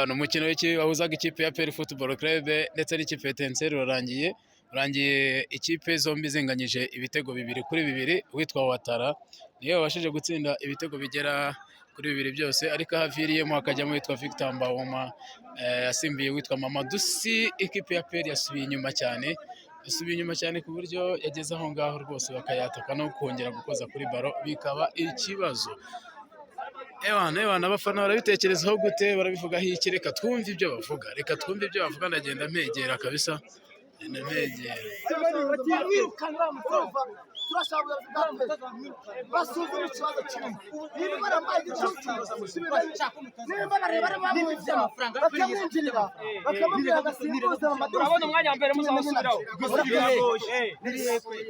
Ni umukino wahuzaga ikipe ya APR Football Club ndetse n'ikipe ya Etincelles urarangiye ikipe zombi zinganyije ibitego 2-2. Uwitwa Watara niwe wabashije gutsinda ibitego bigera kuri bibiri byose, ariko aho aviriyemo hakajyamo uwitwa Victor Mbawoma asimbuye uwitwa Mamadou Sy. Ikipe ya APR yasubiye inyuma cyane, yasubiye inyuma cyane ku buryo yageze aho ngaho rwose bakayataka no kongera gukoza kuri ballon bikaba ikibazo. Ewana ewana, abafana barabitekerezaho gute? Barabivugaho iki? Reka twumve ibyo bavuga, reka twumve ibyo bavuga. Ndagenda mpegera kabisa, ndagenda mpegera. Basuzuma ikibazo kirimo, niba baramuhaye igicucu, niba bareba bakamwinjirira, bakamubwira agasimbuza. Urabona umwanya wa mbere muzawusubiraho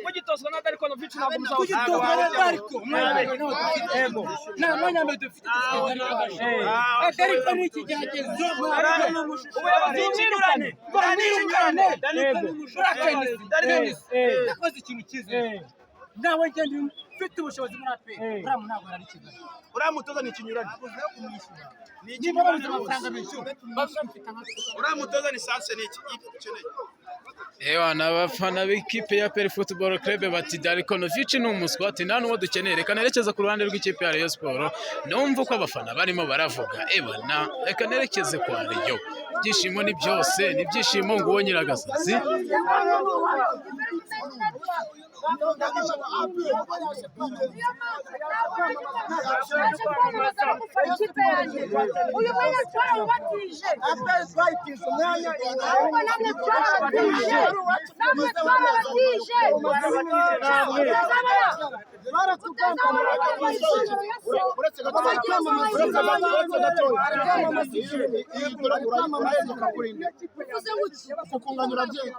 mugitozwa na Darko Novic, ntabwo muzawusubiraho. Kugitozwa na Darko nta mwanya mbere dufite. Darko ni ikigeragezo. Ubuyobozi bumwirukane. Bamwirukane. Urakenisi yakoze ikintu cyiza, nawe ngende mfite ubushobozi muri APR, uriya ntabwo ari Kigali. Uriya mutoza ni ikinyuranye. Niba babuze amafaranga bishyura bafite. Uriya mutoza ni sanse, ni iki dukeneye. Ewana, abafana b'ikipe ya APR Football Club bati Darko Novic ni umuswa, ati nta n'uwo dukeneye. Reka nerekeze ku ruhande rw'ikipe ya Rayon Sport numva uko abafana barimo baravuga. Ebana, reka nerekeze kwa Rayon, ibyishimo ni byose, ni ibyishimo. Nguwo Nyiragasazi. Naje kwamamaza no gufana ikipe yanjye. Uyu mwanya twarawubatije, ahubwo namwe twarabatije, namwe twarabatije. Utazabona Uretse gato, uretse gato, urayegeka kuri nde? Uvuze gutya. Kukunganya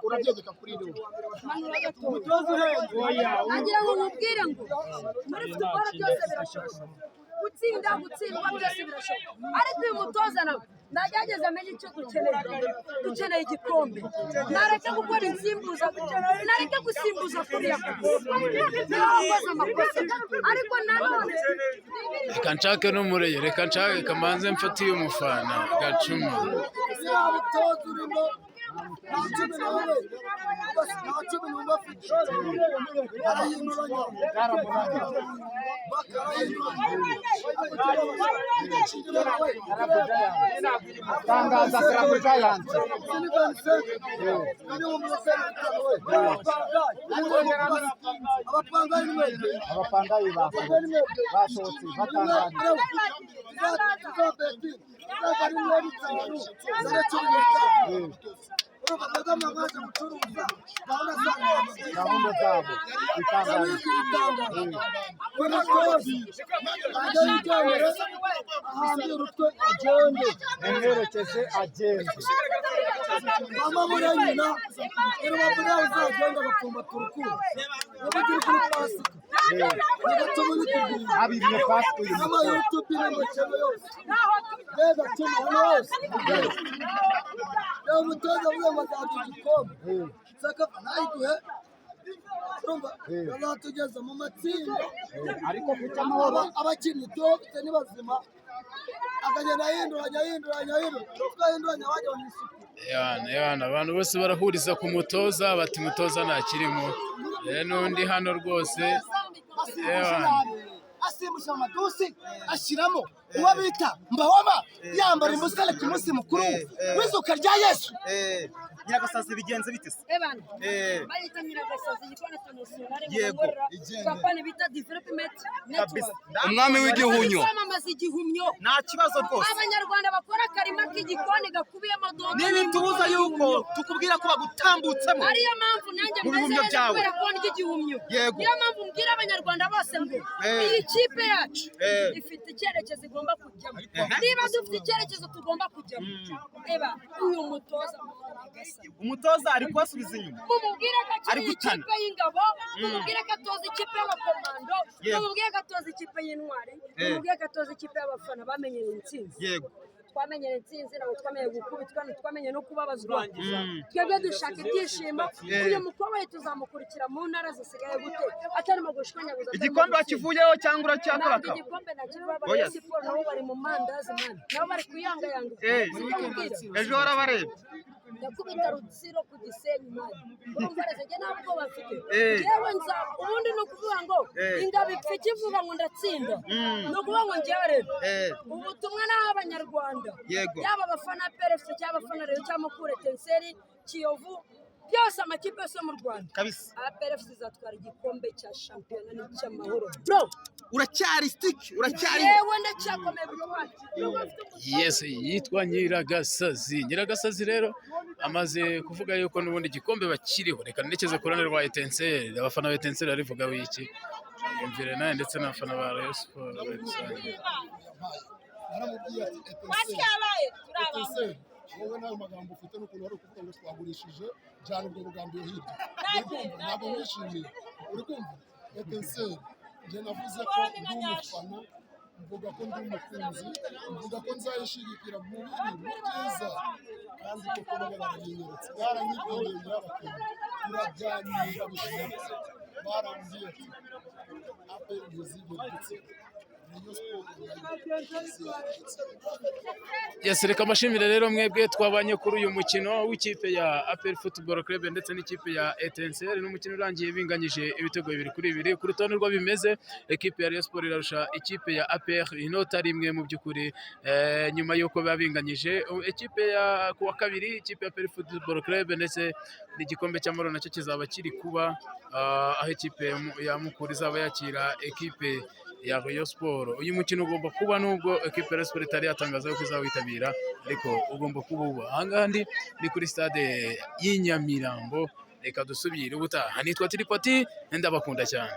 urabyegeka kuri nde? Nagira ngo nkubwire ngo muri football byose birashoboka, gutsinda, gutsindwa, byose birashoboka, ariko uyu mutoza nawe nagerageza amenye icyo dukeneye. Dukeneye igikombe. Nareke gukora insimbuza, nareke gusimbuza kuriya, niba wakoze amakosa, ariko nanone Reka nshake n'umureyo, reka nshake, reka mbanze mfate uyu mufana Gacuma. Nta mutoza urimo, nta 11, nta 11 afite, arahinduranya, bakarahinduranya. Tangaza Club Giant. Abapangayi ni mwebwe. Abapangayi basohotse batangaje. Gahunda zabo itangaje. Agende. Mumwerekeze agende. Mama buriya nyina irubavu nawe uzagenda agapfumbata urukundo niba turi kuri pasika bigatuma bikugwira. Abimye pasika uyu n'ama mutoza. YouTube n'amakino yose, mbega cumi hano hose. Reba umutoza avuga ngo azaduha igikombe, sakafa ntayiguhe, urumva bazatugeza mu matsinda. Ariko ku cy'amahoro. Abakinnyi dufite ni bazima, akagenda ahinduranya, ahinduranya, ahinduranya, twahinduranya bajya mu isuku. Ewana ewana, abantu bose barahuriza ku mutoza bati mutoza ntakirimo. N'undi hano rwose, ewana. Asimbusha Amadusi, ashyiramo uwo bita Mbawoma, yambara imbusane ku munsi mukuru w'izuka rya Yesu. Nyiragasazi, bigenze bite se? Ebana, bayita Nyiragasazi, igikona international. Yego. Kampani bita Development Network. Umwami w'igihunyo. kwamamaza igihumyo. Nta kibazo rwose. Abanyarwanda bakora akarima k'igikoni gakubiyemo dodo. Ntibitubuza yuko tukubwira ko bagutambutsemo Ariyo mpamvu nanjye mu meze bihumyo neza byawe. kubera ko ndya igihumyo. Yego. Niyo mpamvu mbwira Abanyarwanda bose ngo iyi kipe yacu ifite icyerekezo igomba kujyamo. Niba dufite icyerekezo tugomba kujyamo, reba uyu mutoza Nyagasani. Umutoza ari kubasubiza inyuma. Mumubwire ko Ari akiri gutana. ikipe y'ingabo, mumubwire ko atoza ikipe y'abakomando, mumubwire ko atoza ikipe y'intwari, mumubwire ko atoza ikipe y'abafana bamenyereye intsinzi. Twamenyereye intsinzi, ntabwo twamenyeye gukubitwa, ntitwamenye no kubabazwa. Twebwe dushaka ibyishimo. Uyu mukobwa we tuzamukurikira mu ntara zisigaye gute atarimo gushwanyaguza, atarimo Igikombe gutsinda. wakivuyeho cyangwa Ntabwo uracyakabaka? igikombe nakiva. Oya. Rayon Sports nabo bari mu mandazi man, nabo bari kuyangayanga. Sibyo nkubwira? Ejo warabarebye. Ndakubita Rutsiro ku Gisenyi man. Urumva rero njye nta bwoba mfite. Njyewe nza ubundi ni ukuvuga ngo ingabo ipfa ikivuga ngo ndatsinda. Ni ukuvuga ngo njyewe rero ubutumwa naha Abanyarwanda, yaba abafana PRFC cyangwa abafana Rayon cyangwa Mukura, Etincelles, Kiyovu, byose, amakipe yose yo mu Rwanda, APRFC izatwara igikombe cya shampiyona n'icy'amahoro bro. Uracyari stick, uracyari. Yewe, ndacyakomeye butwari nubwo mfite umutoza. Yes, yitwa Nyiragasazi. Nyiragasazi rero amaze kuvuga yuko n'ubundi igikombe bakiriho. Reka nerekeze ku ruhande rwa Etincelles. Abafana ba Etincelles barivuga wiki? Yumvire nawe ndetse n'abafana ba Rayon Sports muri rusange. Naramubwiye ati: "Etincelles, wowe n'ayo magambo ufite n'ukuntu wari ukuvuga ngo twagurishije, jyana ubwo bugambo iyo hirya. Uri kumva? Ntabwo wishimiye. Uri kumva? Etincelles, njye navuze ko ndi umufana, mvuga ko ndi umukunzi, mvuga ko nzayishigikira mu bibi, mu byiza, kandi koko nabo barabinyeretse, baranyibwiye nyabakenye, turaganira bishimitse, barambwiye ati: APR ntizigere gutsinda Rayon Sports nayo izigera." Yes, reka mbashimire rero mwebwe twabanye kuri uyu mukino w'ikipe ya APR Football Club ndetse n'ikipe ya Etincelles. N'umukino urangiye binganyije ibitego 2-2. Ku rutonde rwo bimeze, ekipe ya Rayon Sports irarusha ikipe ya APR inota rimwe mu by'ukuri, nyuma y'uko biba binganyije ekipe ya kuwa kabiri, ikipe ya APR Football Club, ndetse n'igikombe cy'amahoro nacyo kizaba kiri kuba, aho ikipe ya Mukura izaba yakira ekipe ya Rayon Sports. Uyu mukino ugomba kuba nubwo ekipe ya Rayon Sports itari yatangaza ko izawitabira, ariko ugomba kuba uba. Aha ngaha ndi ni kuri stade y'i Nyamirambo. Reka dusubire ubutaha. Nitwa Tiripati, ndabakunda cyane.